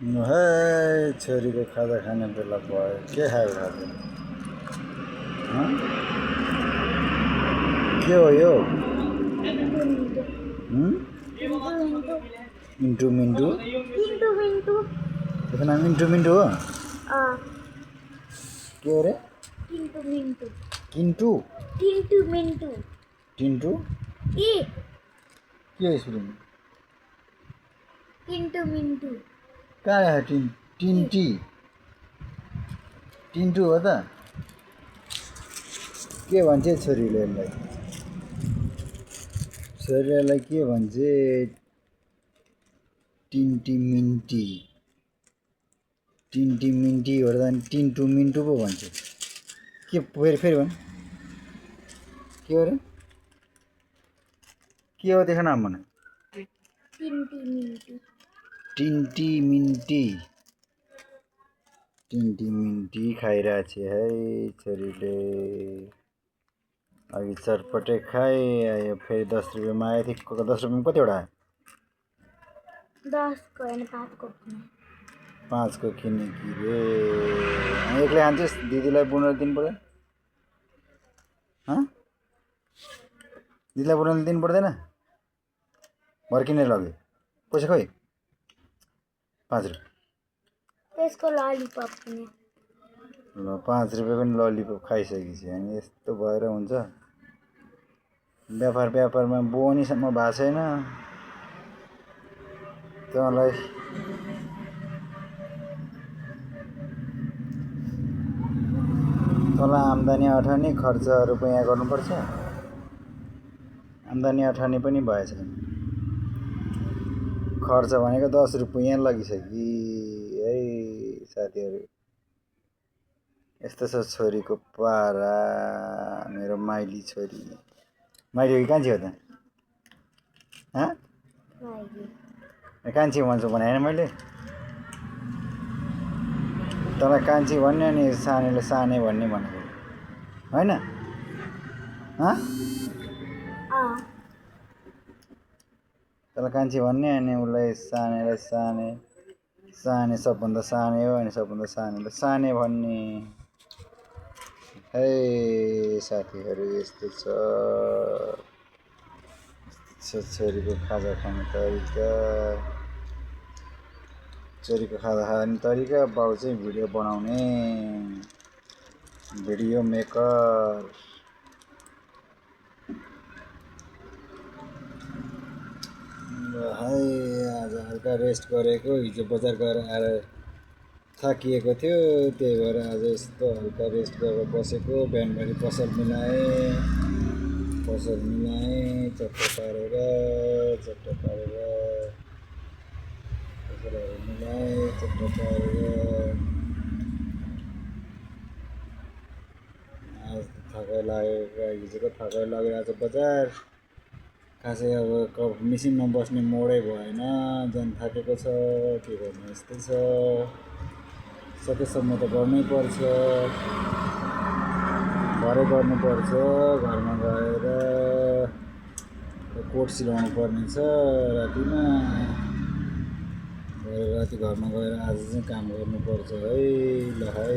है छोरीको खाजा खाने बेला भयो के खायो खाजा के हो यो मिन्टु मिन्टु त्यसको नाम मिन्टु मिन्टु हो के हो रे किन्टु टिन्टु के स्पेलिङ कहाँ आयो टिन्टी टिन्टु हो त के भन्छ छोरीले यसलाई छोरीलाई के भन्छ टिन्टी मिन्टी हो त टिन्टु मिन्टु पो भन्छ के फेरि भन् के हो रे के हो त्यसको नाम भन टिन्टी मिन्टी खाइरहेछ है छोरीले अघि चटपटे खाए आयो फेरि 10 रुपियाँमा आयो ठिक्क 10 रुपियाँमा कतिवटा आयो 5 को किने कि रे एक्लै खान्छस् दिदीलाई बुनेर दिनु पर्दैन दिदीलाई बुनेर दिनु पर्दैन भर किनेर लग्यो पैसा खोइ 5 रुपियाँ त्यसको ललिपप पनि ल 5 रुपियाँको नि ललिपप खाइसकेपछि अनि यस्तो भएर हुन्छ व्यापारमा बोनीसम्म भएको छैन तँलाई आम्दानी अठानी खर्च रुपैयाँ गर्नुपर्छ आम्दानी अठानी पनि भएछ खर्च भनेको 10 रुपैयाँ लगिसक्यो है साथीहरू यस्तो छ छोरीको पारा मेरो माइली छोरी माइली हो कि कान्छी हो त कान्छी भन्छु भने होइन मैले तँलाई कान्छी भन्ने अनि सानैले सानै भन्ने भनेको होइन तँलाई कान्छी भन्ने अनि उसलाई सानैलाई सानै सबभन्दा सानै हो अनि सबभन्दा सानैलाई सानै भन्ने है साथीहरू यस्तो छ छोरीको खाजा खाने तरिका छोरीको खाजा खाने तरिका बाउ चाहिँ भिडियो बनाउने भिडियो मेकर हाई आज हल्का रेस्ट गरेको हिजो बजार गएर आएर थाकिएको थियो त्यही भएर आज यस्तो हल्का रेस्ट गरेर बसेको बिहानभरि पसल मिलाएँ चट्ट पारेर पसलहरू मिलाएँ चट्ट पारेर आज थकाइ लाग्यो हिजोको थकाइ लाग्यो आज बजार खासै अब मिसिनमा बस्ने मोडै भएन झन् थाकेको छ के गर्नु यस्तै छ सकेसम्म त गर्नै पर्छ भरे गर्नुपर्छ घरमा गएर कोट सिलाउनु पर्ने छ रातिमा राति घरमा गएर आज चाहिँ काम गर्नुपर्छ है ल है।